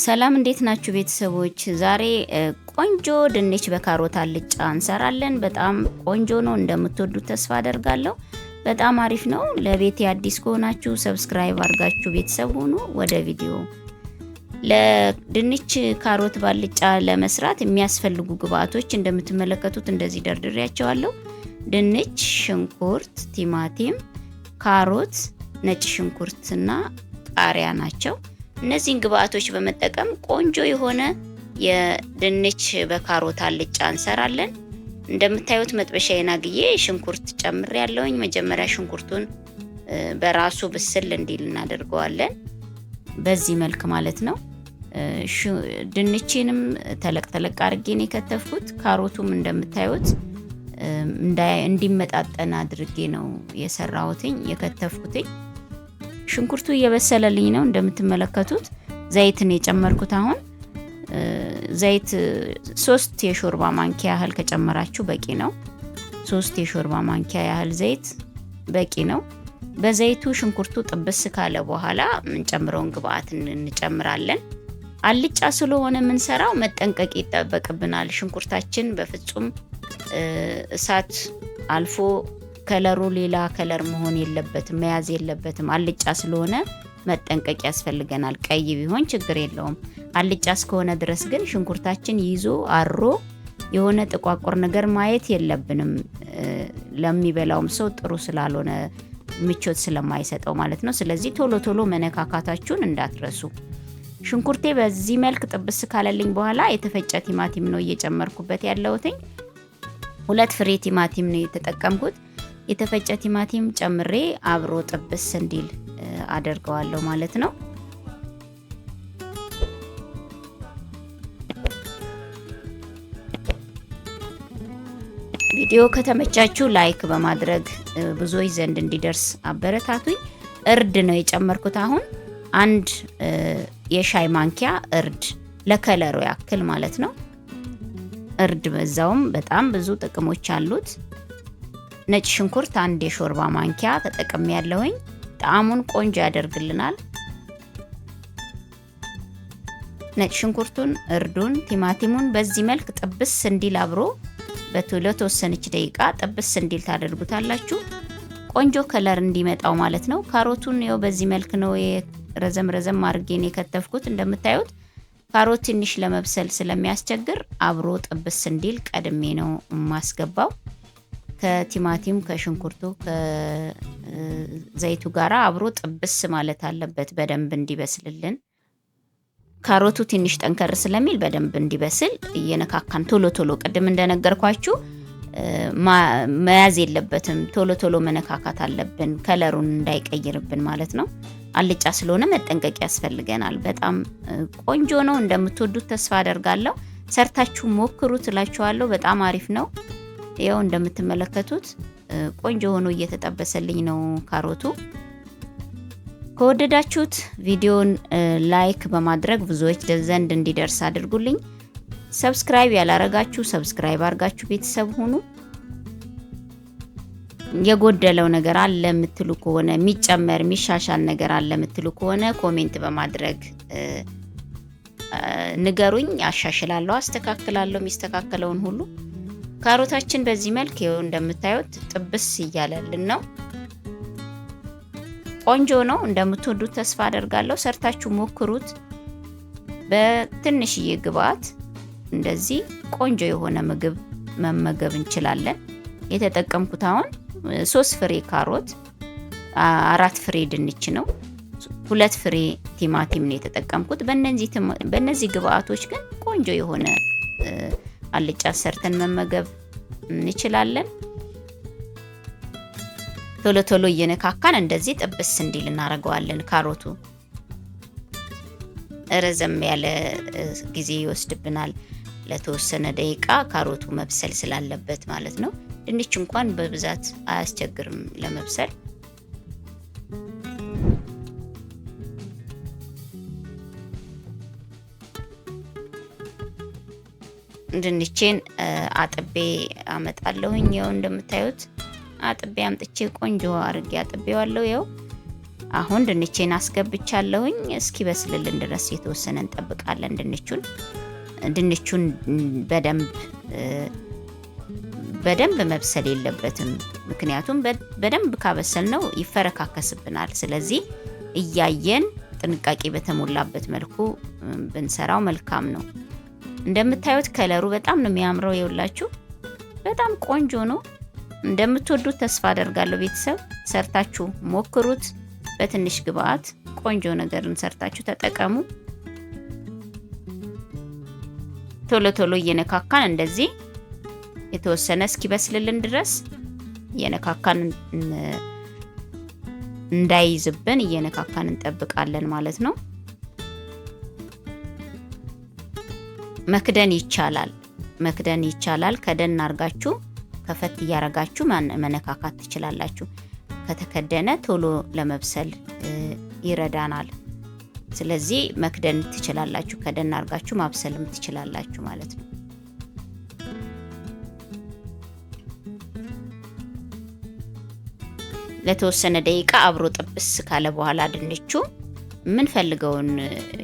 ሰላም እንዴት ናችሁ ቤተሰቦች? ዛሬ ቆንጆ ድንች በካሮት አልጫ እንሰራለን። በጣም ቆንጆ ነው፣ እንደምትወዱት ተስፋ አደርጋለሁ። በጣም አሪፍ ነው። ለቤቴ አዲስ ከሆናችሁ subscribe አድርጋችሁ ቤተሰብ ሁኑ። ወደ ቪዲዮ። ለድንች ካሮት ባልጫ ለመስራት የሚያስፈልጉ ግብአቶች እንደምትመለከቱት እንደዚህ ደርድሬያቸዋለሁ። ድንች፣ ሽንኩርት፣ ቲማቲም፣ ካሮት፣ ነጭ ሽንኩርትና ቃሪያ ናቸው። እነዚህን ግብአቶች በመጠቀም ቆንጆ የሆነ የድንች በካሮት አልጫ እንሰራለን። እንደምታዩት መጥበሻዬን አግዬ ሽንኩርት ጨምሬያለሁኝ። መጀመሪያ ሽንኩርቱን በራሱ ብስል እንዲል እናደርገዋለን። በዚህ መልክ ማለት ነው። ድንቼንም ተለቅ ተለቅ አድርጌ ነው የከተፍኩት። ካሮቱም እንደምታዩት እንዲመጣጠን አድርጌ ነው የሰራሁትኝ የከተፍኩትኝ። ሽንኩርቱ እየበሰለልኝ ነው እንደምትመለከቱት። ዘይትን የጨመርኩት አሁን ዘይት 3 የሾርባ ማንኪያ ያህል ከጨመራችሁ በቂ ነው። 3 የሾርባ ማንኪያ ያህል ዘይት በቂ ነው። በዘይቱ ሽንኩርቱ ጥብስ ካለ በኋላ የምንጨምረውን ግብአት እንጨምራለን። አልጫ ስለሆነ የምንሰራው መጠንቀቅ ይጠበቅብናል። ሽንኩርታችን በፍጹም እሳት አልፎ color ኡ ሌላ color መሆን የለበትም፣ መያዝ የለበትም። አልጫ ስለሆነ መጠንቀቅ ያስፈልገናል። ቀይ ቢሆን ችግር የለውም። አልጫ እስከሆነ ድረስ ግን ሽንኩርታችን ይዞ አሮ የሆነ ጥቋቁር ነገር ማየት የለብንም። ለሚበላውም ሰው ጥሩ ስላልሆነ ምቾት ስለማይሰጠው ማለት ነው። ስለዚህ ቶሎ ቶሎ መነካካታችሁን እንዳትረሱ። ሽንኩርቴ በዚህ መልክ ጥብስ ካለልኝ በኋላ የተፈጨ ቲማቲም ነው እየጨመርኩበት ያለሁትኝ። 2 ፍሬ ቲማቲም ነው የተጠቀምኩት። የተፈጨ ቲማቲም ጨምሬ አብሮ ጥብስ እንዲል አደርገዋለሁ ማለት ነው። ቪዲዮ ከተመቻችሁ like በማድረግ ብዙዎች ዘንድ እንዲደርስ አበረታቱኝ። እርድ ነው የጨመርኩት አሁን 1 የሻይ ማንኪያ እርድ ለ color ኡ ያክል ማለት ነው። እርድ በዛውም በጣም ብዙ ጥቅሞች አሉት። ነጭ ሽንኩርት 1 የሾርባ ማንኪያ ተጠቅሜ ያለሁኝ ጣዕሙን ቆንጆ ያደርግልናል። ነጭ ሽንኩርቱን፣ እርዱን፣ ቲማቲሙን በዚህ መልክ ጥብስ እንዲል አብሮ ለተወሰነች ደቂቃ ጥብስ እንዲል ታደርጉታላችሁ። ቆንጆ color እንዲመጣው ማለት ነው። ካሮቱን ያው በዚህ መልክ ነው ረዘም ረዘም አድርጌ ነው የከተፍኩት። እንደምታዩት ካሮት ትንሽ ለመብሰል ስለሚያስቸግር አብሮ ጥብስ እንዲል ቀድሜ ነው የማስገባው። ከቲማቲም ከሽንኩርቱ ከዘይቱ ጋራ አብሮ ጥብስ ማለት አለበት በደንብ እንዲበስልልን። ካሮቱ ትንሽ ጠንከር ስለሚል በደንብ እንዲበስል እየነካካን ቶሎ ቶሎ ቅድም እንደነገርኳችሁ መያዝ የለበትም። ቶሎ ቶሎ መነካካት አለብን፣ ከለሩን እንዳይቀይርብን ማለት ነው። አልጫ ስለሆነ መጠንቀቅ ያስፈልገናል። በጣም ቆንጆ ነው፣ እንደምትወዱት ተስፋ አደርጋለሁ። ሰርታችሁ ሞክሩት እላችኋለሁ። በጣም አሪፍ ነው። ያው እንደምትመለከቱት ቆንጆ ሆኖ እየተጠበሰልኝ ነው ካሮቱ። ከወደዳችሁት ቪዲዮን like በማድረግ ብዙዎች ዘንድ እንዲደርስ አድርጉልኝ። subscribe ያላረጋችሁ subscribe አድርጋችሁ ቤተሰብ ሁኑ። የጎደለው ነገር አለ የምትሉ ከሆነ፣ የሚጨመር የሚሻሻል ነገር አለ የምትሉ ከሆነ comment በማድረግ ንገሩኝ። አሻሽላለሁ፣ አስተካክላለሁ የሚስተካከለውን ሁሉ። ካሮታችን በዚህ መልክ ይኸው እንደምታዩት ጥብስ እያለልን ነው። ቆንጆ ነው። እንደምትወዱት ተስፋ አደርጋለሁ። ሰርታችሁ ሞክሩት። በትንሽዬ ግብአት እንደዚህ ቆንጆ የሆነ ምግብ መመገብ እንችላለን። የተጠቀምኩት አሁን 3 ፍሬ ካሮት፣ 4 ፍሬ ድንች ነው። 2 ፍሬ ቲማቲም ነው የተጠቀምኩት። በእነዚህ ግብአቶች ግን ቆንጆ የሆነ አልጫ ሰርተን መመገብ እንችላለን። ቶሎ ቶሎ እየነካካን እንደዚህ ጥብስ እንዲል እናደርገዋለን። ካሮቱ ረዘም ያለ ጊዜ ይወስድብናል። ለተወሰነ ደቂቃ ካሮቱ መብሰል ስላለበት ማለት ነው። ድንች እንኳን በብዛት አያስቸግርም ለመብሰል። ድንቼን አጥቤ አመጣለሁኝ። ይኸው እንደምታዩት አጥቤ አምጥቼ ቆንጆ አድርጌ አጥቤዋለሁ። ይኸው አሁን ድንቼን አስገብቻለሁኝ። እስኪበስልልን ድረስ የተወሰነ እንጠብቃለን። ድንቹን በደንብ በደንብ መብሰል የለበትም። ምክንያቱም በደንብ ካበሰልነው ይፈረካከስብናል። ስለዚህ እያየን ጥንቃቄ በተሞላበት መልኩ ብንሰራው መልካም ነው። እንደምታዩት color ኡ በጣም ነው የሚያምረው። የውላችሁ በጣም ቆንጆ ነው። እንደምትወዱት ተስፋ አደርጋለሁ። ቤተሰብ ሰርታችሁ ሞክሩት። በትንሽ ግብአት ቆንጆ ነገርን ሰርታችሁ ተጠቀሙ። ቶሎ ቶሎ እየነካካን እንደዚህ የተወሰነ እስኪበስልልን ድረስ እየነካካን እንዳይዝብን እየነካካን እንጠብቃለን ማለት ነው። መክደን ይቻላል፣ መክደን ይቻላል። ከደን አርጋችሁ ከፈት እያረጋችሁ መነካካት ትችላላችሁ። ከተከደነ ቶሎ ለመብሰል ይረዳናል። ስለዚህ መክደን ትችላላችሁ። ከደን አርጋችሁ ማብሰልም ትችላላችሁ ማለት ነው። ለተወሰነ ደቂቃ አብሮ ጥብስ ካለ በኋላ ድንቹ የምንፈልገውን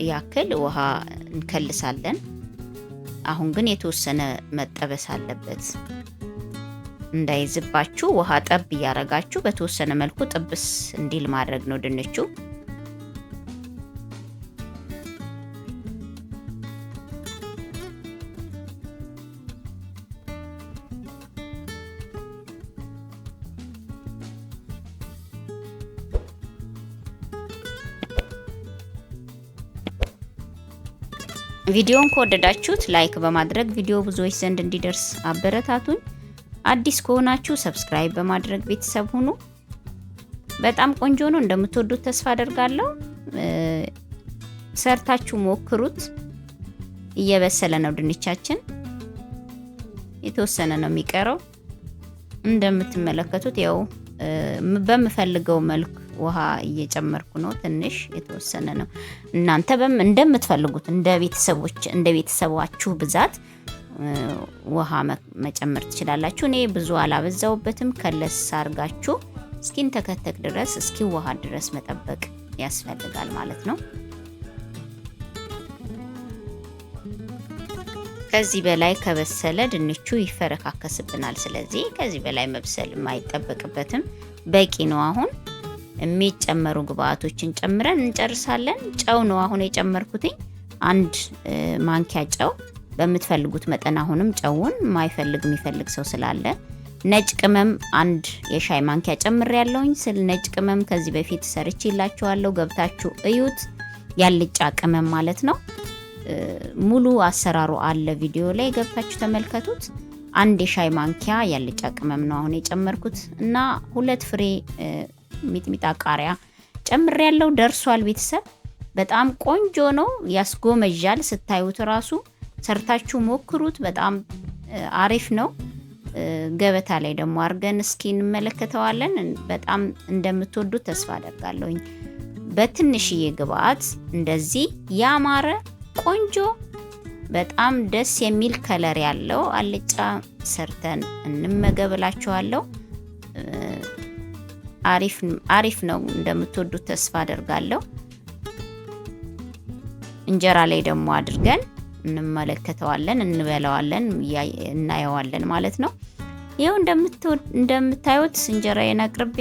ያክል ውሃ እንከልሳለን። አሁን ግን የተወሰነ መጠበስ አለበት። እንዳይዝባችሁ ውሃ ጠብ እያረጋችሁ በተወሰነ መልኩ ጥብስ እንዲል ማድረግ ነው ድንቹ። ቪዲዮን ከወደዳችሁት like በማድረግ ቪዲዮ ብዙዎች ዘንድ እንዲደርስ አበረታቱኝ። አዲስ ከሆናችሁ subscribe በማድረግ ቤተሰብ ሁኑ። በጣም ቆንጆ ነው፣ እንደምትወዱት ተስፋ አደርጋለሁ። ሰርታችሁ ሞክሩት። እየበሰለ ነው ድንቻችን፣ የተወሰነ ነው የሚቀረው። እንደምትመለከቱት ያው በምፈልገው መልክ ውሃ እየጨመርኩ ነው። ትንሽ የተወሰነ ነው። እናንተ እንደምትፈልጉት እንደ ቤተሰቦች እንደ ቤተሰባችሁ ብዛት ውሃ መጨመር ትችላላችሁ። እኔ ብዙ አላበዛውበትም። ከለስ አርጋችሁ እስኪንተከተክ ድረስ እስኪዋሃድ ድረስ መጠበቅ ያስፈልጋል ማለት ነው። ከዚህ በላይ ከበሰለ ድንቹ ይፈረካከስብናል። ስለዚህ ከዚህ በላይ መብሰል የማይጠበቅበትም በቂ ነው። አሁን የሚጨመሩ ግብአቶችን ጨምረን እንጨርሳለን። ጨው ነው አሁን የጨመርኩትኝ፣ አንድ ማንኪያ ጨው በምትፈልጉት መጠን። አሁንም ጨውን ማይፈልግ የሚፈልግ ሰው ስላለ ነጭ ቅመም አንድ የሻይ ማንኪያ ጨምሬ ያለውኝ። ስለ ነጭ ቅመም ከዚህ በፊት ሰርቼላችኋለሁ፣ ገብታችሁ እዩት። ያልጫ ቅመም ማለት ነው። ሙሉ አሰራሩ አለ ቪዲዮ ላይ ገብታችሁ ተመልከቱት። አንድ የሻይ ማንኪያ ያልጫ ቅመም ነው አሁን የጨመርኩት እና 2 ፍሬ ሚጥሚጣ ቃሪያ ጨምሬ ያለው። ደርሷል ቤተሰብ፣ በጣም ቆንጆ ነው፣ ያስጎመዣል። ስታዩት ራሱ ሰርታችሁ ሞክሩት። በጣም አሪፍ ነው። ገበታ ላይ ደግሞ አድርገን እስኪ እንመለከተዋለን። በጣም እንደምትወዱት ተስፋ አደርጋለሁኝ። በትንሽዬ ግብአት እንደዚህ ያማረ ቆንጆ በጣም ደስ የሚል color ያለው አልጫ ሰርተን እንመገብላችኋለሁ። አሪፍ ነው፣ እንደምትወዱት ተስፋ አደርጋለሁ። እንጀራ ላይ ደግሞ አድርገን እንመለከተዋለን፣ እንበላዋለን፣ እናየዋለን ማለት ነው። ይኸው እንደምታዩት እንጀራዬን አቅርቤ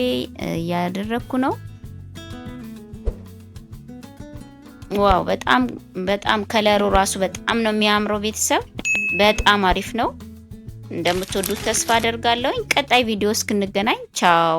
እያደረኩ ነው። Wow፣ በጣም በጣም color ኡ ራሱ በጣም ነው የሚያምረው። ቤተሰብ በጣም አሪፍ ነው። እንደምትወዱት ተስፋ አደርጋለሁኝ። ቀጣይ ቪዲዮ እስክንገናኝ ቻው።